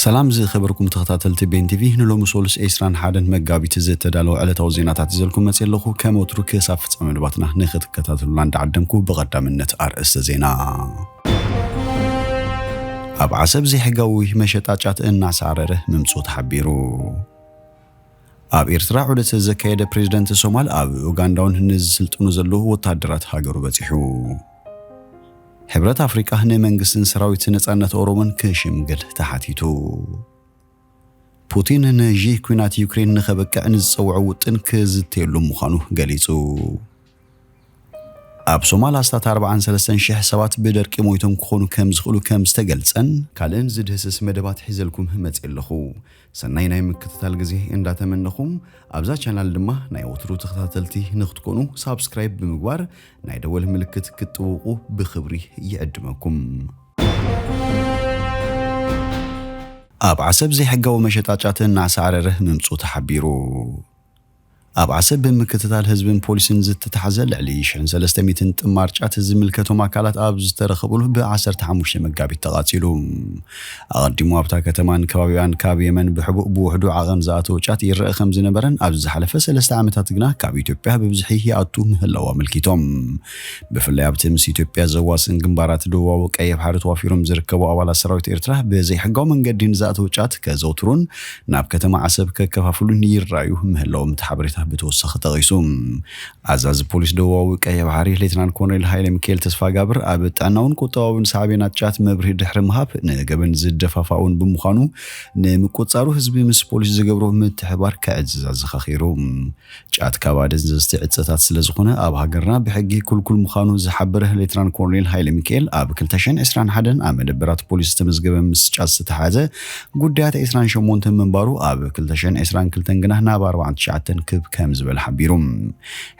ሰላም ዝኸበርኩም ተኸታተልቲ ቤን ቲቪ፣ ንሎሚ ሶሉስ ዕስራን ሓደን መጋቢት ዝተዳለወ ዕለታዊ ዜናታት ይዘልኩም መጽእ ኣለኹ። ከም ወትሩ ክሳብ ፍጻመ መደባትና ንኽትከታተሉና እንዳዓደምኩ፣ ብቐዳምነት ኣርእስተ ዜና። ኣብ ዓሰብ ዘይሕጋዊ መሸጣ ጫት እናሳዕረረ ምምጹ ተሓቢሩ። ኣብ ኤርትራ ዑደት ዘካየደ ፕሬዝደንት ሶማል ኣብ ኡጋንዳውን ንዝስልጥኑ ዘለዉ ወታደራት ሃገሩ በጺሑ። ሕብረት ኣፍሪቃ ንመንግስትን ሰራዊት ነጻነት ኦሮሞን ክሽምግል ተሓቲቱ። ፑቲን ንሺ ኲናት ዩክሬን ንኸበቅዕ ንዝጸውዖ ውጥን ክዝተየሉ ምዃኑ ገሊጹ። ኣብ ሶማል ኣስታት ኣርባዓን ሰለስተን ሽሕ ሰባት ብደርቂ ሞይቶም ክኾኑ ከም ዝኽእሉ ከም ዝተገልጸን ካልእን ዝድህስስ መደባት ሒዘልኩም መጽእ ኣለኹ። ሰናይ ናይ ምክትታል ግዜ እንዳተመነኹም፣ ኣብዛ ቻናል ድማ ናይ ወትሩ ተኸታተልቲ ንኽትኮኑ ሳብስክራይብ ብምግባር ናይ ደወል ምልክት ክትጥውቑ ብኽብሪ ይዕድመኩም። ኣብ ዓሰብ ዘይሕጋዊ መሸጣ ጫት እናሳዕረረ ምምጹ ተሓቢሩ። ኣብ ዓሰብ ብምክትታል ህዝብን ፖሊስን ዝተታሕዘ ልዕሊ ሽሕን ሰለስተ ሚእትን ጥማር ጫት ዝምልከቶም ኣካላት ኣብ ዝተረኸብሉ ብ ዓሰርተ ሓሙሽተ መጋቢት ተቓጺሉ። ኣቐዲሙ ኣብታ ከተማን ከባቢኣን ካብ የመን ብሕቡእ ብውሕዱ ዓቐን ዝኣተወ ጫት ይረአ ከም ዝነበረን ኣብዚ ዝሓለፈ ሰለስተ ዓመታት ግና ካብ ኢትዮጵያ ብብዝሒ ይኣቱ ምህላው ኣመልኪቶም። ብፍላይ ኣብቲ ምስ ኢትዮጵያ ዘዋስን ግንባራት ደቡባዊ ቀይሕ ባሕሪ ተዋፊሮም ዝርከቡ ኣባላት ሰራዊት ኤርትራ ብዘይሕጋዊ መንገዲ ንዝኣተወ ጫት ከዘውትሩን ናብ ከተማ ዓሰብ ከከፋፍሉን ይረኣዩ ምህላዎም እቲ ሓበሬታ ብተወሳኺ ጠቒሱ። ኣዛዚ ፖሊስ ደቡባዊ ቀይሕ ባሕሪ ሌትናንት ኮሎኔል ሃይለ ሚካኤል ተስፋጋብር ኣብ ጥዕናውን ቁጠባውን ሳዕቤናት ጫት መብርሂ ድሕሪ ምሃብ ንገበን ዝደፋፋእን ብምዃኑ ንምቁጽጻሩ ህዝቢ ምስ ፖሊስ ዝገብሮ ምትሕባር ከዕዝዝ ኣዘኻኺሩ። ጫት ካብ ኣደንዘዝቲ ዕጸታት ስለ ዝኾነ ኣብ ሃገርና ብሕጊ ክልኩል ምዃኑ ዝሓበረ ሌትናንት ኮሎኔል ሃይለ ሚካኤል ኣብ ክልተ ሽሕን ዕስራን ሓደን ኣብ መደበራት ፖሊስ ዝተመዝገበ ምስ ጫት ዝተሓዘ ጉዳያት ዕስራን ሸሞንተን ምንባሩ ኣብ ክልተ ሽሕን ዕስራን ክልተን ግና ናብ ኣርባዓን ትሽዓተን ክብ ከም ዝበለ ሓቢሩ።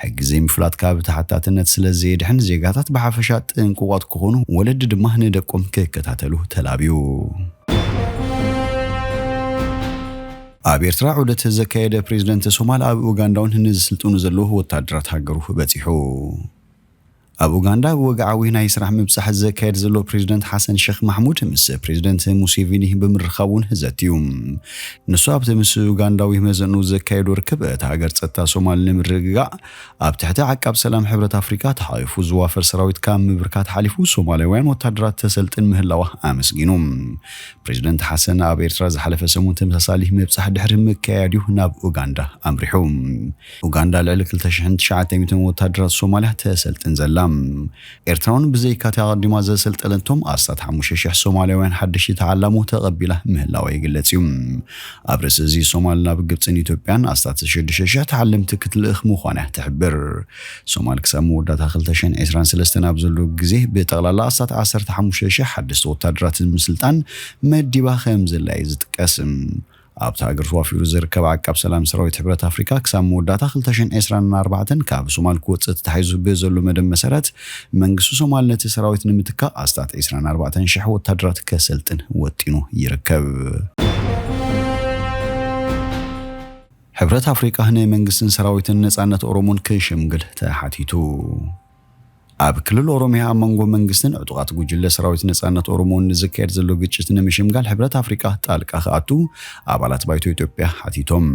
ሕጊ ዘይምፍላጥ ካብ ተሓታትነት ስለ ዘየድሕን ዜጋታት ብሓፈሻ ጥንቁቓት ክኾኑ ወለዲ ድማ ንደቆም ክከታተሉ ተላብዩ። ኣብ ኤርትራ ዑደት ዘካየደ ፕሬዝደንት ሶማል ኣብ ኡጋንዳ እውን ንዝስልጥኑ ዘለዉ ወታደራት ሃገሩ በጺሑ። ኣብ ኡጋንዳ ወግዓዊ ናይ ስራሕ ምብጻሕ ዘካየድ ዘሎ ፕሬዝደንት ሓሰን ሸኽ ማሕሙድ ምስ ፕሬዝደንት ሙሴቪኒ ብምርኻብ እውን ዘትዩ። ንሱ ኣብቲ ምስ ኡጋንዳዊ መዘኑ ዘካየዶ ርክብ እታ ሃገር ጸጥታ ሶማል ንምርግጋእ ኣብ ትሕቲ ዓቃብ ሰላም ሕብረት ኣፍሪቃ ተሓቒፉ ዝዋፈር ሰራዊት ካብ ምብርካት ሓሊፉ ሶማላውያን ወታደራት ተሰልጥን ምህላዋ ኣመስጊኑ። ፕሬዝደንት ሓሰን ኣብ ኤርትራ ዝሓለፈ ሰሙን ተመሳሳሊ ምብጻሕ ድሕሪ ምክያድዩ ናብ ኡጋንዳ ኣምሪሑ። ኡጋንዳ ልዕሊ ክልተ ሽሕን ትሽዓተ ሚእትን ወታደራት ሶማልያ ተሰልጥን ዘላ። ኤርትራ እውን ብዘይካቲ ኣቐዲማ ዘሰልጠነቶም ኣስታት ሓሙሽተ ሽሕ ሶማልያውያን ሓደሽቲ ተዓላሙ ተቐቢላ ምህላዋ ይግለጽ እዩ። ኣብ ርእሲ እዚ ሶማል ናብ ግብጽን ኢትዮጵያን ኣስታት ሽዱሽተ ሽሕ ተዓለምቲ ክትልእኽ ምዃና ትሕብር። ሶማል ክሳብ መወዳእታ ክልተ ሽሕን ዕስራን ሰለስተን ኣብ ዘሎ ግዜ ብጠቕላላ ኣስታት ዓሰርተ ሓሙሽተ ሽሕ ሓደስቲ ወታደራት ንምስልጣን መዲባ ከም ዘላ እዩ ዝጥቀስ። ኣብታ ሃገር ተዋፊሩ ዝርከብ ዓቃብ ሰላም ሰራዊት ሕብረት ኣፍሪካ ክሳብ መወዳእታ ክልተ ሽሕን ዕስራን ኣርባዕተን ካብ ሶማል ክወፅእ ተታሒዙ ብዘሎ መደብ መሰረት መንግስቲ ሶማል ነቲ ሰራዊት ንምትካእ ኣስታት ዕስራን ኣርባዕተን ሽሕ ወታደራት ከሰልጥን ወጢኑ ይርከብ። ሕብረት ኣፍሪቃ ንመንግስትን ሰራዊትን ነጻነት ኦሮሞን ክሽምግል ተሓቲቱ። ኣብ ክልል ኦሮሚያ ኣብ መንጎ መንግስትን ዕጡቓት ጉጅለ ሰራዊት ነጻነት ኦሮሞን ንዝካየድ ዘሎ ግጭት ንምሽምጋል ሕብረት ኣፍሪቃ ጣልቃ ክኣቱ ኣባላት ባይቶ ኢትዮጵያ ሓቲቶም።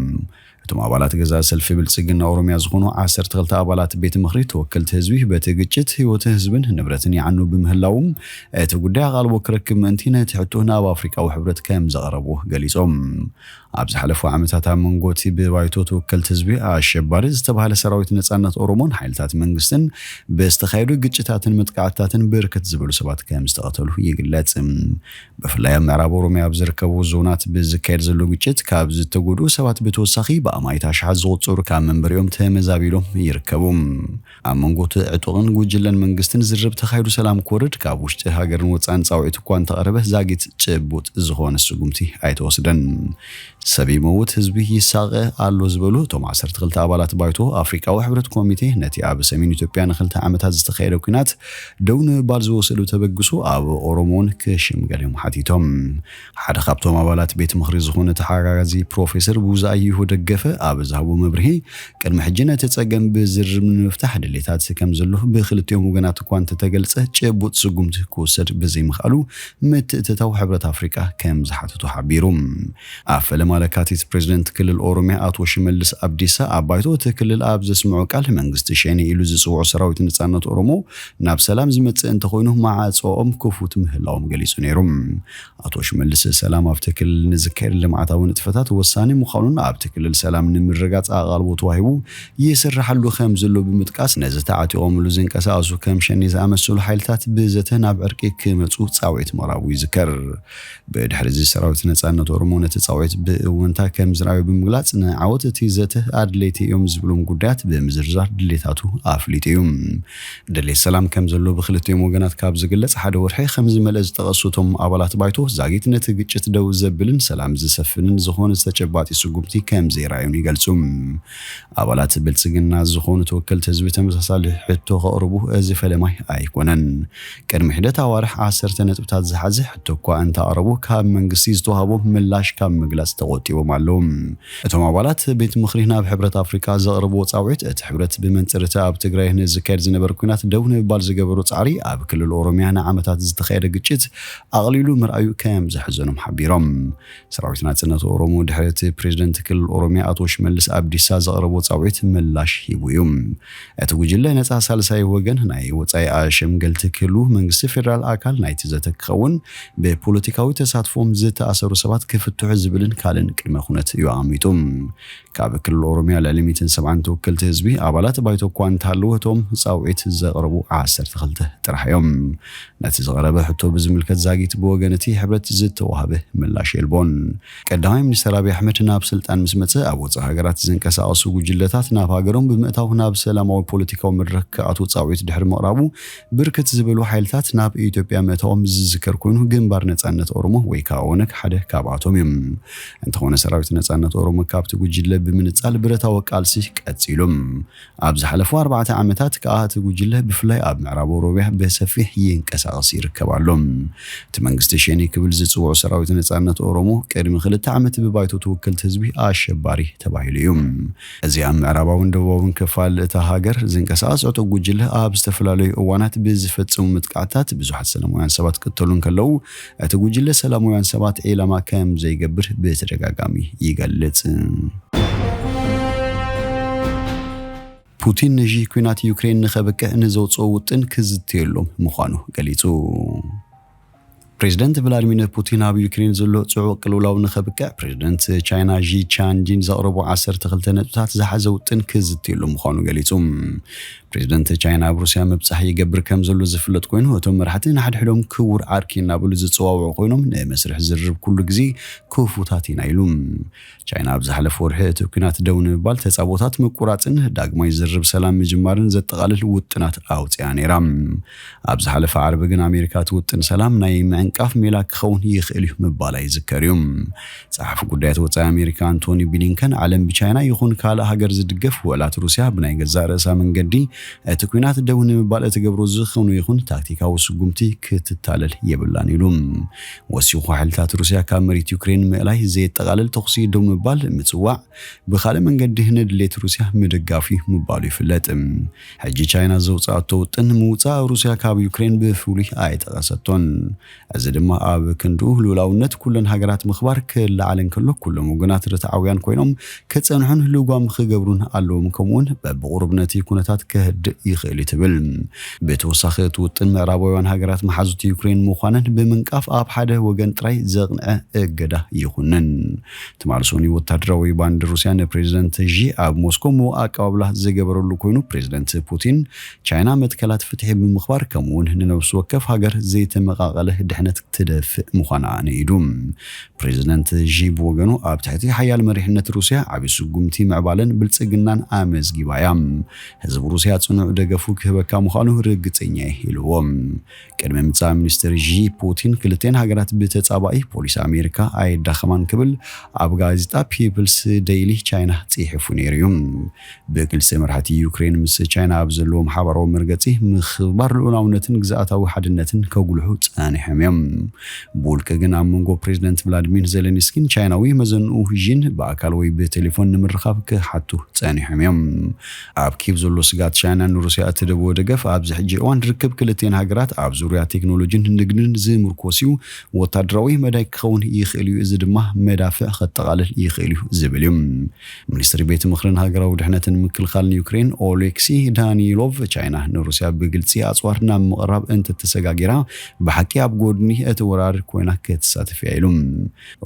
እቶም ኣባላት ገዛ ሰልፊ ብልጽግና ኦሮሚያ ዝኾኑ ዓሰርተ ክልተ ኣባላት ቤት ምኽሪ ተወከልቲ ህዝቢ በቲ ግጭት ህይወት ህዝብን ንብረትን ይዓኑ ብምህላዎም እቲ ጉዳይ ኣቓልቦ ክረክብ ምእንቲ ነቲ ሕቶ ናብ ኣፍሪቃዊ ሕብረት ከም ዘቕረቡ ገሊጾም። ኣብ ዝሓለፉ ዓመታት ኣብ መንጎ እቲ ብባይቶ ተወከልቲ ህዝቢ ኣሸባሪ ዝተባህለ ሰራዊት ነጻነት ኦሮሞን ሓይልታት መንግስትን ብዝተኻየዱ ግጭታትን መጥቃዕትታትን ብርክት ዝበሉ ሰባት ከም ዝተቐተሉ ይግለጽ። ብፍላይ ኣብ ምዕራብ ኦሮሚያ ኣብ ዝርከቡ ዞናት ብዝካየድ ዘሎ ግጭት ካብ ዝተጎድኡ ሰባት ብተወሳኺ ብኣማኢት ኣሽሓት ዝቑጸሩ ካብ መንበሪኦም ተመዛቢሎም ይርከቡ። ኣብ መንጎ እቲ ዕጡቕን ጉጅለን መንግስትን ዝርርብ ተኻይዱ ሰላም ክወርድ ካብ ውሽጢ ሃገርን ወጻእን ጻውዒት እኳ እንተቐረበ ዛጊት ጭቡጥ ዝኾነ ስጉምቲ ኣይተወስደን። ሰብ ይመውት፣ ህዝቢ ይሳቐ ኣሎ ዝበሉ እቶም ዓሰርተ ክልተ ኣባላት ባይቶ ኣፍሪቃዊ ሕብረት ኮሚቴ ነቲ ኣብ ሰሜን ኢትዮጵያ ንክልተ ዓመታት ዝተኻየደ ኲናት ደው ንምባል ዝወሰዱ ተበግሶ ኣብ ኦሮሞን ክሽምገል እዮም ሓቲቶም። ሓደ ካብቶም ኣባላት ቤት ምኽሪ ዝኾነ ተሓጋጋዚ ፕሮፌሰር ቡዛይ ይሁ ደገፍ ኣብ ዝሃቦ መብርሂ፣ ቅድሚ ሕጂ ነቲ ጸገም ብዝርርብ ንምፍታሕ ድሌታት ከም ዘሎ ብክልቲኦም ወገናት እኳ እንተተገልጸ፣ ጭቡጥ ስጉምቲ ክውሰድ ብዘይምኽኣሉ ምትእትታው ሕብረት ኣፍሪቃ ከም ዝሓተቱ ሓቢሩ። ኣብ ፈለማ ለካቲት ፕሬዝደንት ክልል ኦሮሚያ ኣቶ ሽመልስ ኣብዲሳ ኣብ ባይቶ እቲ ክልል ኣብ ዘስምዖ ቃል፣ መንግስቲ ሸኔ ኢሉ ዝጽውዖ ሰራዊት ነጻነት ኦሮሞ ናብ ሰላም ዝመጽእ እንተኾይኑ፣ ማዕጾኦም ክፉት ምህላዎም ገሊጹ ነይሩ። ኣቶ ሽመልስ፣ ሰላም ኣብቲ ክልል ንዝካየድ ልምዓታዊ ንጥፈታት ወሳኒ ምዃኑን ኣብቲ ክልል ሰላም ንምርጋጽ ኣቓልቦ ተዋሂቡ ይስራሓሉ ከም ዘሎ ብምጥቃስ፣ ነዚ ተዓጢቖምሉ ዝንቀሳቐሱ ከም ሸኔ ዝኣመሰሉ ሓይልታት ብዘተ ናብ ዕርቂ ክመጹ ጻውዒት ምቕራቡ ይዝከር። ብድሕሪ እዚ ሰራዊት ነጻነት ኦሮሞ ነቲ ጻውዒት ብእወንታ ከም ዝረኣዩ ብምግላጽ፣ ንዓወት እቲ ዘተ ኣድለይቲ እዮም ዝብሎም ጉዳያት ብምዝርዛር ድሌታቱ ኣፍሊጡ እዩ። ድሌት ሰላም ከም ዘሎ ብክልቲኦም ወገናት ካብ ዝግለጽ ሓደ ወርሒ ከም ዝመልአ ዝጠቐሱ እቶም ኣባላት ባይቶ፣ ዛጊት ነቲ ግጭት ደው ዘብልን ሰላም ዝሰፍንን ዝኾነ ተጨባጢ ስጉምቲ ከም ዘይረኣዩን ይገልጹ። ኣባላት ብልጽግና ዝኾኑ ተወከልቲ ህዝቢ ተመሳሳሊ ሕቶ ከቕርቡ እዚ ፈለማይ ኣይኮነን። ቅድሚ ሒደት ኣዋርሕ ዓሰርተ ነጥብታት ዝሓዘ ሕቶ እኳ እንተኣቕረቡ፣ ካብ መንግስቲ ዝተዋህቦም ምላሽ ካብ ምግላጽ ተቖጢቦም ኣለዉ። እቶም ኣባላት ቤት ምኽሪ ናብ ሕብረት ኣፍሪቃ ዘቕረብዎ ጻውዒት፣ እቲ ሕብረት ብመንጽር እቲ ኣብ ትግራይ ንዝካየድ ዝነበረ ኲናት ደው ንምባል ዝገበሮ ጻዕሪ፣ ኣብ ክልል ኦሮሚያ ንዓመታት ዝተኻየደ ግጭት ኣቕሊሉ ምርኣዩ ከም ዘሕዘኖም ሓቢሮም። ሰራዊት ናጽነት ኦሮሞ ድሕሪ እቲ ፕሬዝደንት ክልል ኦሮሚያ ኣቶ ሽመልስ ኣብዲሳ ዘቕረቦ ጻውዒት ምላሽ ሂቡ እዩ። እቲ ጉጅለ ነጻ ሳልሳይ ወገን ናይ ወጻኢ ኣሸምገልቲ ክህሉ መንግስቲ ፌደራል ኣካል ናይቲ ዘተ ክኸውን ብፖለቲካዊ ተሳትፎም ዝተኣሰሩ ሰባት ክፍትሑ ዝብልን ካልእን ቅድመ ኩነት እዩ ኣቐሚጡ። ካብ ክልል ኦሮሚያ ልዕሊ ሚእትን ሰብዓን ተወከልቲ ህዝቢ ኣባላት ባይቶ እኳ እንተሃለዉ እቶም ጻውዒት ዘቕረቡ ዓሰርተ ክልተ ጥራሕ እዮም። ነቲ ዝቐረበ ሕቶ ብዝምልከት ዛጊት ብወገን እቲ ሕብረት ዝተዋህበ ምላሽ የልቦን። ቀዳማይ ሚኒስተር ኣብይ ኣሕመድ ናብ ስልጣን ምስ መጸ ኣብ ወጻኢ ሃገራት ዝንቀሳቐሱ ጉጅለታት ናብ ሃገሮም ብምእታው ናብ ሰላማዊ ፖለቲካዊ መድረክ ክኣትዉ ጻውዒት ድሕሪ ምቕራቡ ብርክት ዝበሉ ሓይልታት ናብ ኢትዮጵያ ምእታዎም ዝዝከር ኮይኑ ግንባር ነጻነት ኦሮሞ ወይ ከዓ ኦነግ ሓደ ካብኣቶም እዩ። እንተኾነ ሰራዊት ነጻነት ኦሮሞ ካብቲ ጉጅለ ብምንጻል ብረታዊ ቃልሲ ቀጺሉ። ኣብ ዝሓለፉ ኣርባዕተ ዓመታት ከኣ እቲ ጉጅለ ብፍላይ ኣብ ምዕራብ ኦሮሚያ ብሰፊሕ ይንቀሳቐስ ይርከብ ኣሎ። እቲ መንግስቲ ሸኔ ክብል ዝጽውዖ ሰራዊት ነጻነት ኦሮሞ ቅድሚ ክልተ ዓመት ብባይቶ ተወከልቲ ህዝቢ ኣሸባሪ ተባሂሉ እዩ። እዚ ኣብ ምዕራባውን ደቡባውን ክፋል እታ ሃገር ዝንቀሳቐስ ዕጡቕ ጉጅለ ኣብ ዝተፈላለዩ እዋናት ብዝፈጽሙ መጥቃዕትታት ብዙሓት ሰላማውያን ሰባት ክቅተሉ እንከለዉ፣ እቲ ጉጅለ ሰላማውያን ሰባት ዒላማ ከም ዘይገብር ብተደጋጋሚ ይገልጽ። ፑቲን ንሺ ኲናት ዩክሬን ንኸብቅዕ ንዘውፅኦ ውጥን ክዝትየሎም ምዃኑ ገሊጹ። ፕሬዚደንት ቭላድሚር ፑቲን ኣብ ዩክሬን ዘሎ ጽዑቕ ቅልውላው ንኸብቅዕ ፕሬዚደንት ቻይና ሺ ጂንፒንግ ዘቕረቦ ዓሰርተ ክልተ ነጥብታት ዝሓዘ ውጥን ክዝትየሉ ምዃኑ ገሊጹ። ፕሬዚደንት ቻይና ኣብ ሩስያ ምብጻሕ ይገብር ከም ዘሎ ዝፍለጥ ኮይኑ፣ እቶም መራሕቲ ንሓድሕዶም ክቡር ዓርኪ እናበሉ ዝጸዋውዑ ኮይኖም፣ ንመስርሕ ዝርርብ ኩሉ ግዜ ክፉታት ኢና ኢሉ። ቻይና ኣብ ዝሓለፈ ወርሒ እቲ ኲናት ደው ንምባል፣ ተጻቦታት ምቁራጽን ዳግማይ ዝርርብ ሰላም ምጅማርን ዘጠቓልል ውጥናት ኣውጺኣ ነይራ። ኣብ ዝሓለፈ ዓርቢ ግን ኣሜሪካ እቲ ውጥን ሰላም ናይ ምዕንቃፍ ሜላ ክኸውን ይኽእል እዩ ምባላ ይዝከር እዩ። ጸሓፊ ጉዳያት ወጻኢ ኣሜሪካ ኣንቶኒ ብሊንከን፣ ዓለም ብቻይና ይኹን ካልእ ሃገር ዝድገፍ ውዕላት ሩስያ ብናይ ገዛእ ርእሳ መንገዲ እቲ ኲናት ደው ንምባል እትገብሮ ዝኾነ ይኹን ታክቲካዊ ስጉምቲ ክትታለል የብላን ኢሉ። ወሲኹ፣ ሓይልታት ሩስያ ካብ መሬት ዩክሬን ምእላይ ዘየጠቓልል ተኹሲ ደው ምባል ምጽዋዕ፣ ብኻልእ መንገዲ ንድሌት ሩስያ ምድጋፍ እዩ ምባሉ ይፍለጥ። ሕጂ ቻይና ዘውጽኣቶ ውጥን ምውጻእ ሩስያ ካብ ዩክሬን ብፍሉይ ኣይጠቐሰቶን። እዚ ድማ ኣብ ክንድኡ ልኡላውነት ኩለን ሃገራት ምኽባር ክለዓል እንከሎ፣ ኩሎም ወገናት ርትዓውያን ኮይኖም ክጸንሑን ልጓም ክገብሩን ኣለዎም፣ ከምኡውን በብቑሩብ ነቲ ኩነታት ከህድእ ይኽእል እዩ ትብል። ብተወሳኺ፣ እቲ ውጥን ምዕራባውያን ሃገራት መሓዙት ዩክሬን ምዃነን ብምንቃፍ፣ ኣብ ሓደ ወገን ጥራይ ዘቕንዐ እገዳ ይኹንን። ትማሊ ሰኑይ፣ ወታደራዊ ባንድ ሩስያ ንፕሬዚደንት ሺ ኣብ ሞስኮ ምዉቕ ኣቀባብላ ዝገበረሉ ኮይኑ፣ ፕሬዚደንት ፑቲን፣ ቻይና መትከላት ፍትሒ ብምኽባር፣ ከምኡውን ንነብሲ ወከፍ ሃገር ዘይተመቓቐለ ድሕነት ትደፍእ ምዃና ኣነኢዱ። ፕሬዚደንት ሺ ብወገኑ፣ ኣብ ትሕቲ ሓያል መሪሕነት ሩስያ ዓቢ ስጉምቲ ምዕባለን ብልጽግናን ኣመዝጊባ እያ። ህዝቢ ሩስያ ጽኑዕ ደገፉ ክህበካ ምዃኑ ርግጸኛ እየ ኢልዎም። ቅድሚ ምጻእ ሚኒስትር ዢ ፑቲን ክልተን ሃገራት ብተጻባኢ ፖሊሲ ኣሜሪካ ኣይዳኸማን ክብል ኣብ ጋዜጣ ፒፕልስ ደይሊ ቻይና ጽሒፉ ነይሩ እዩ። ብክልተ መራሕቲ ዩክሬን ምስ ቻይና ኣብ ዘለዎም ሓባራዊ መርገጺ ምኽብባር ልኡላውነትን ግዝኣታዊ ሓድነትን ከጉልሑ ጸኒሖም እዮም። ብውልቂ ግን ኣብ መንጎ ፕሬዚደንት ቭላድሚር ዜሌንስኪን ቻይናዊ መዘንኡ ዢን ብኣካል ወይ ብቴሌፎን ንምርኻብ ክሓቱ ጸኒሖም እዮም። ኣብ ኪቭ ዘሎ ስጋት ቻይና ንሩስያ እትደብዎ ደገፍ ኣብዚ ሕጂ እዋን ርክብ ክልቲኤን ሃገራት ኣብ ዙርያ ቴክኖሎጂን ንግድን ዝምርኮስ እዩ። ወታደራዊ መዳይ ክኸውን ይኽእል እዩ፣ እዚ ድማ መዳፍዕ ከጠቓልል ይኽእል እዩ ዝብል እዩ። ሚኒስትሪ ቤት ምኽርን ሃገራዊ ድሕነትን ምክልኻልን ዩክሬን ኦሌክሲ ዳኒሎቭ፣ ቻይና ንሩስያ ብግልጺ ኣጽዋር ናብ ምቕራብ እንተተሰጋጊራ ብሓቂ ኣብ ጎድኒ እቲ ወራር ኮይና ክትሳተፍ እያ ኢሉ።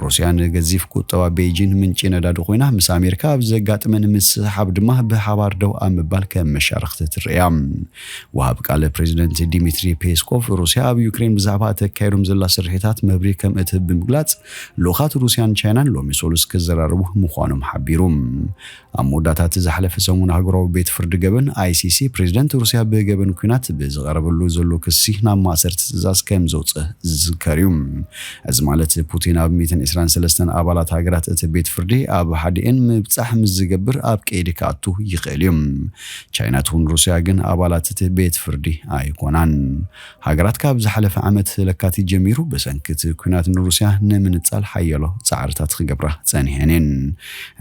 ሩስያ ንገዚፍ ቁጠባ ቤይጂን ምንጪ ነዳዲ ኮይና፣ ምስ ኣሜሪካ ኣብ ዘጋጥመን ምስሕሓብ ድማ ብሓባር ደው ኣብ ምባል ከም መሻርኽቲ ትርእያ። ወሃብ ቃል ፕሬዚደንት ዲሚትሪ ፔስኮቭ፣ ሩስያ ኣብ ዩክሬን ብዛዕባ እተካየዶም ዘላ ስርሒታት መብርሂ ከም እትህብ ብምግላጽ፣ ልኡኻት ሩስያን ቻይናን ሎሚ ሰሉስ ክዘራረቡ ምዃኖም ሓቢሩ። ኣብ መወዳእታ እቲ ዝሓለፈ ሰሙን ኣህጉራዊ ቤት ፍርዲ ገበን፣ ኣይሲሲ፣ ፕሬዚደንት ሩስያ ብገበን ኲናት ብዝቐረበሉ ዘሎ ክሲ ናብ ማእሰርቲ ትእዛዝ ከም ዘውጽእ ዝዝከር እዩ። እዚ ማለት ፑቲን ኣብ ሚእትን ዕስራን ሰለስተን ኣባላት ሃገራት እቲ ቤት ፍርዲ ኣብ ሓዲኤን ምብጻሕ ምስ ዝገብር ኣብ ቀይዲ ክኣቱ ይኽእል እዩ። ቻይና ትኹን ሩስያ ግን ኣባላት እቲ ቤት ፍርዲ ኣይኮናን። ሃገራት ካብ ዝሓለፈ ዓመት ለካቲት ጀሚሩ ብሰንኪ እቲ ኲናት ንሩስያ ንምንጻል ሓያሎ ጻዕርታት ክገብራ ጸኒሐን እየን።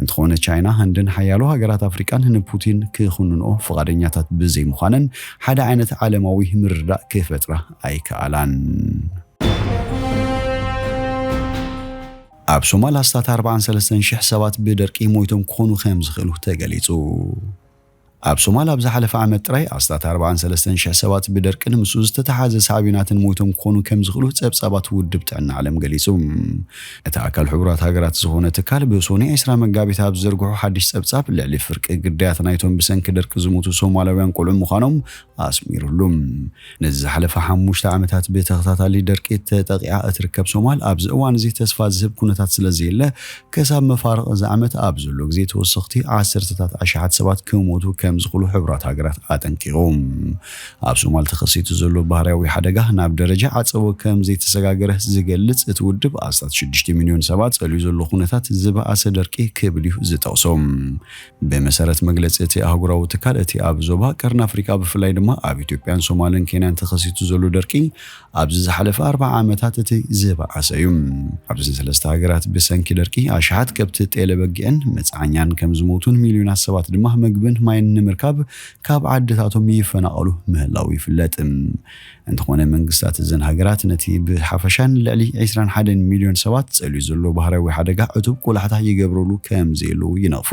እንተኾነ ቻይና፣ ህንድን ሓያሎ ሃገራት ኣፍሪቃን ንፑቲን ክኹንንኦ ፍቓደኛታት ብዘይምዃነን ሓደ ዓይነት ዓለማዊ ምርዳእ ክፈጥራ ኣይከኣላን። ኣብ ሶማል ኣስታት ኣርባዓን ሰለስተን ሽሕ ሰባት ብደርቂ ሞይቶም ክኾኑ ከም ዝኽእሉ ተገሊጹ። ኣብ ሶማል ኣብ ዝሓለፈ ዓመት ጥራይ ኣስታት ኣርባዓን ሰለስተን ሽሕ ሰባት ብደርቅን ምስኡ ዝተተሓዘ ሳዕቤናትን ሞይቶም ክኾኑ ከም ዝኽእሉ ጸብጻባት ውድብ ጥዕና ዓለም ገሊጹ። እቲ ኣካል ሕቡራት ሃገራት ዝኾነ ትካል ብሶኒ ዕስራ መጋቢት ኣብ ዝዘርግሖ ሓድሽ ጸብጻብ ልዕሊ ፍርቂ ግዳያት ናይቶም ብሰንኪ ደርቂ ዝሞቱ ሶማላውያን ቆልዑ ምዃኖም ኣስሚሩሉ። ነዚ ዝሓለፈ ሓሙሽተ ዓመታት ብተኸታታሊ ደርቂ ተጠቒዓ እትርከብ ሶማል ኣብዚ እዋን እዚ ተስፋ ዝህብ ኩነታት ስለ ዘየለ፣ ክሳብ መፋርቕ እዚ ዓመት ኣብ ዘሎ ግዜ ተወሰኽቲ ዓሰርተታት ኣሽሓት ሰባት ክሞቱ ከም ዝኽእሉ ሕቡራት ሃገራት ኣጠንቂቑ። ኣብ ሶማል ተኸሲቱ ዘሎ ባህርያዊ ሓደጋ ናብ ደረጃ ዓጸቦ ከም ዘይተሰጋገረ ዝገልጽ እቲ ውድብ፣ ኣስታት ሽዱሽተ ሚልዮን ሰባት ጸልዩ ዘሎ ኩነታት ዝበኣሰ ደርቂ ክብል እዩ ዝጠቕሶ። ብመሰረት መግለጺ እቲ ኣህጉራዊ ትካል፣ እቲ ኣብ ዞባ ቀርኒ ኣፍሪቃ ብፍላይ ድማ ኣብ ኢትዮጵያን ሶማልን ኬንያን ተኸሲቱ ዘሎ ደርቂ ኣብዚ ዝሓለፈ ኣርባዓ ዓመታት እቲ ዝበኣሰ እዩ። ኣብዚ ሰለስተ ሃገራት ብሰንኪ ደርቂ ኣሽሓት ከብቲ፣ ጤለ በጊዕን መጽዓኛን ከም ዝሞቱን ሚልዮናት ሰባት ድማ መግብን ማይን ንምርካብ ካብ ዓድታቶም ይፈናቐሉ ምህላው ይፍለጥ። እንተኾነ መንግስታት እዘን ሃገራት ነቲ ብሓፈሻ ንልዕሊ ዕስራን ሓደን ሚልዮን ሰባት ጸልዩ ዘሎ ባህርያዊ ሓደጋ ዕቱብ ቆላሕታ ይገብረሉ ከም ዘየለዉ ይነቕፉ።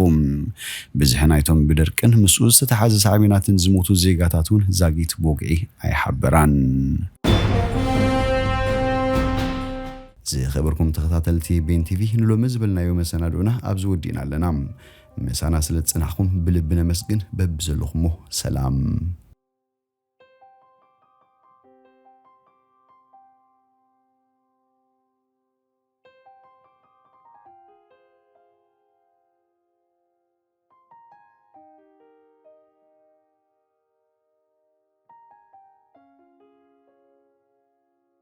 ብዝሒ ናይቶም ብደርቅን ምስኡ ዝተተሓዘ ሳዕቤናትን ዝሞቱ ዜጋታት እውን ዛጊት ብወግዒ ኣይሓበራን። ዝኸበርኩም ተኸታተልቲ ቤን ቲቪ፣ ንሎሚ ዝበልናዮ መሰናድኦና ኣብዚ ወዲእና ኣለና። ምሳና ስለ ዝጸናሕኩም ብልቢ ነመስግን። በብዘለኹሞ ሰላም።